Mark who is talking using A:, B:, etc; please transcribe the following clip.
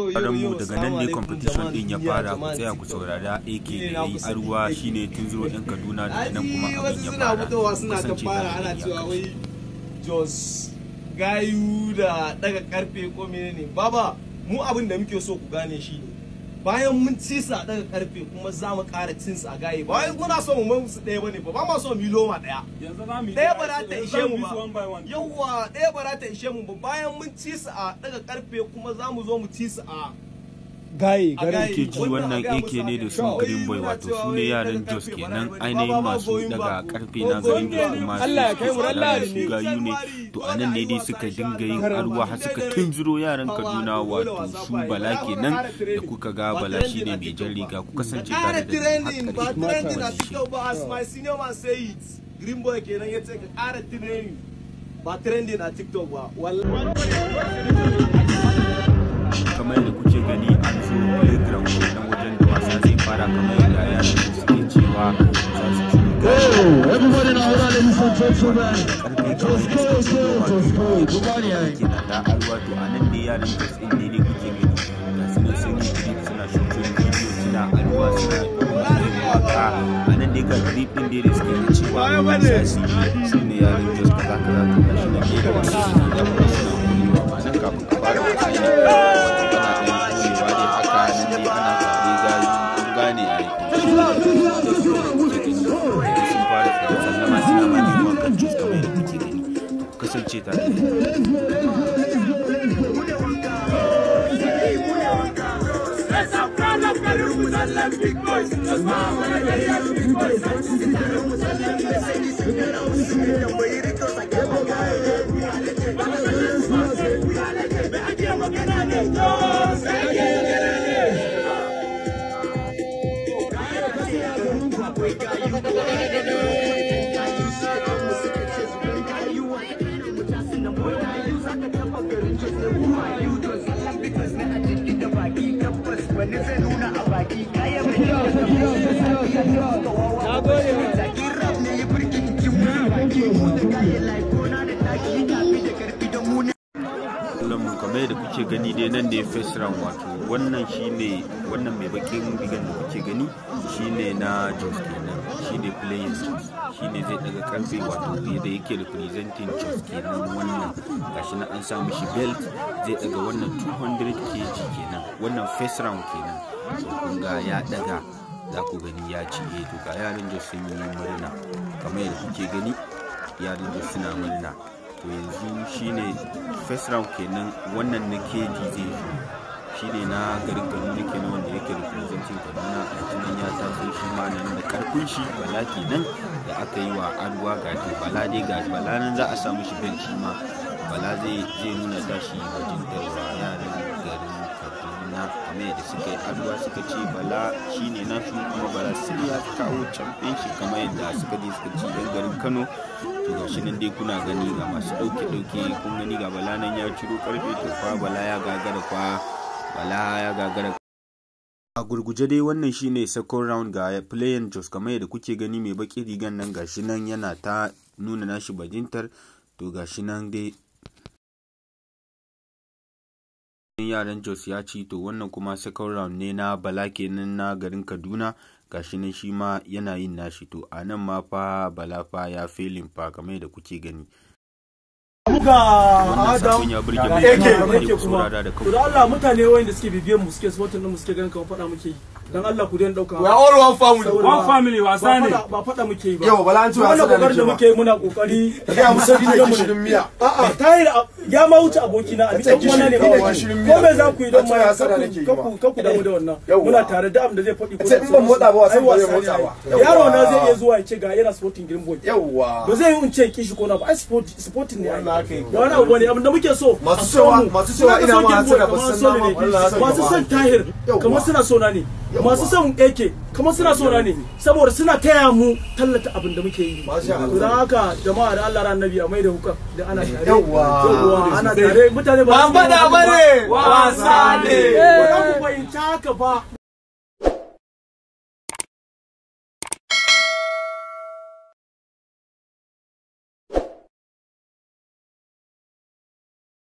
A: Mu daga nan ne competition din ya fara. Ku tsaya ku saurara AK da yayi arwa shine tunzuro yan Kaduna, daga nan kuma abin ya fara.
B: Fitowa suna ta fara ana cewa wai Jos gayu da daga karfe ko menene. Baba, mu abin da muke so ku gane shi ne, bayan mun ci su a daga karfe kuma za mu ƙara cin su a gaye. Ba wai muna so mu mai musu ɗaya bane ba, ba ma so mu yi loma ɗaya ɗaya, ba za ta ishe mu ba. Yawwa, ɗaya ba za ta ishe mu ba. Bayan mun ci su a daga karfe kuma za mu zo mu ci su a
C: gaye.
A: Ke ji wannan AK ne da su Green Boy, wato su ne yaran Jos kenan, ainihin masu daga karfe na garin Jos, kuma su su gayu ne. To a nan ne dai suka dinga yin arwa har suka tunzuro yaran Kaduna, wato su Bala kenan da kuka ga. Bala shine mai jan riga. Ku kasance tare da
B: trending ba trending a TikTok ba. As my senior man say it, Green Boy kenan, yace ka ƙara trending, ba trending a TikTok ba, wallahi.
A: Kamar yadda kuke gani, an zo playground kenan, wajen da wasa zai fara. Kamar yadda yaran suke cewa za su ci
D: Everybody now, ladies and gentlemen.
A: karfe, kamar yadda suka ce wato ke na da arwa. To a nan ne yaran Jos din ne kuke gani, ga su nan sun yi drip, suna shooting video, suna arwa, suna yin waka. A nan ne ga drip din da suke ta cewa za su yi, su ne yaran Jos, kaza kaza. To ga shi nan dai da wani ya kuma suna koyewa ma nan kafin a fara wasa ne, wato ana ɗan koyewa dai haka nan dai, ana tare gayu, kun gane ai. To shi ne kuke gani sun fara tsalle-tsalle ma, suna ma neman kan Jos, kamar yadda kuke gani. To ku kasance tare da ni. Mu kamar yadda kuke gani dai, nan ne first round, wato wannan shine wannan mai bakin rigan da kuke gani shine na Jos kenan, shine playing Jos, shine zai daga karfe, wato da yake representing Jos kenan. Wannan gashi na an sa mishi belt, zai daga wannan 200 kg kenan. Wannan first round kenan. To kun ga ya daga, za ku gani ya ci. Eh, to ga yaran Jos sun yi murna, kamar yadda kuke gani yaran Jos suna murna. To yanzu shine first round kenan. Wannan na KG zai zo, shine na garin Kaduna kenan, wanda yake representing Kaduna. A nan ya taso shi ma nan da karfin shi. Bala kenan da aka yi wa arwa. Ga to Bala dai, ga Bala nan, za a samu shi belt shi ma. Bala zai nuna tashi bajintar wa yaran garin Kaduna, kamar yadda suka yi arwa suka ce Bala shine nasu, kuma Bala sai ya kawo championship, kamar yadda suka je suka ci yan garin Kano. To ga shi nan dai kuna gani, ga masu ɗauke ɗauke, kun gani, ga Bala nan ya ciro karfe. To fa Bala ya gagara, fa Bala ya gagara. A gurguje dai, wannan shine second round. Ga player Jos, kamar yadda kuke gani, mai baki rigan nan, gashi nan yana ta nuna nashi bajintar. To gashi nan dai yaran Jos ya ci. To wannan kuma second round ne na Bala kenan, na garin Kaduna. Gashi nan shi ma yana yin nashi. To a nan ma fa Bala fa ya failing fa, kamar yadda kuke gani.
C: Ga
A: Wannan
C: Adam
A: sakon ya burge mai
C: AK
A: kuma
C: AK
A: ku
C: kuma
A: saurara da
C: to da Allah mutane wayanda suke bibiyan mu, suke supporting din mu, suke ganin kamar faɗa muke yi, dan Allah ku daina dauka.
B: We are all one family.
E: One family, wasa ne.
C: Ba faɗa muke yi ba.
F: Yau, Bala, an ce
C: wannan
F: wasa da
C: kokarin da
F: nake ba.
C: muke yi, muna kokari
F: Gaya
C: mu
F: musu
C: san
F: ni ne
C: junanmu ne.
F: gishirin miya.
C: A'a, Tahir ya ma wuce abokina, abi
F: Kace
C: dan uwana ne
F: gishiri,
C: ba
F: ni ne
C: wani.
F: gishirin
C: Ko
F: miya.
C: me za ku yi don
F: Kace
C: ma
F: hasada nake yi ma.
C: kaku damu da wannan.
F: Yawwa.
C: Muna tare da abin da zai faɗi ko
F: Kace in ban motsa ba, wasan
C: ai
F: ba zai
C: wasa ne
F: motsa
C: ai.
F: ba.
C: Yaro na
F: Yawwa.
C: zai iya zuwa ya ce ga yana supporting Green Boy.
F: Yawwa.
C: Ba zai yi in ce kishi ko na ba, ai supporting ne ai.
F: Wannan haka yake.
C: Ba wani abu bane, abin da muke so
F: Masu
C: a so
F: cewa-
C: mu.
F: masu cewa
C: Suna
F: ina
C: son
F: ma
C: Green Boy
F: hasada ba
C: kamar
F: san
C: so
F: na ma
C: ne.
F: wallahi hasada
C: Masu
F: ba.
C: son Tahir
F: Yawwa.
C: kamar suna so na ne.
F: Yawwa.
C: Masu son AK kamar suna so na ne, saboda suna taya mu tallata abin da muke yi.
F: Masha Allah.
C: To don haka jama'a, da Allah ran Nabi a mai da hukam da ana tare.
F: Yawwa.
C: Yawwa, ana tare, mutane ba
B: Ba faɗa bane, wasa ne.
C: Ba za ku fahimci haka ba.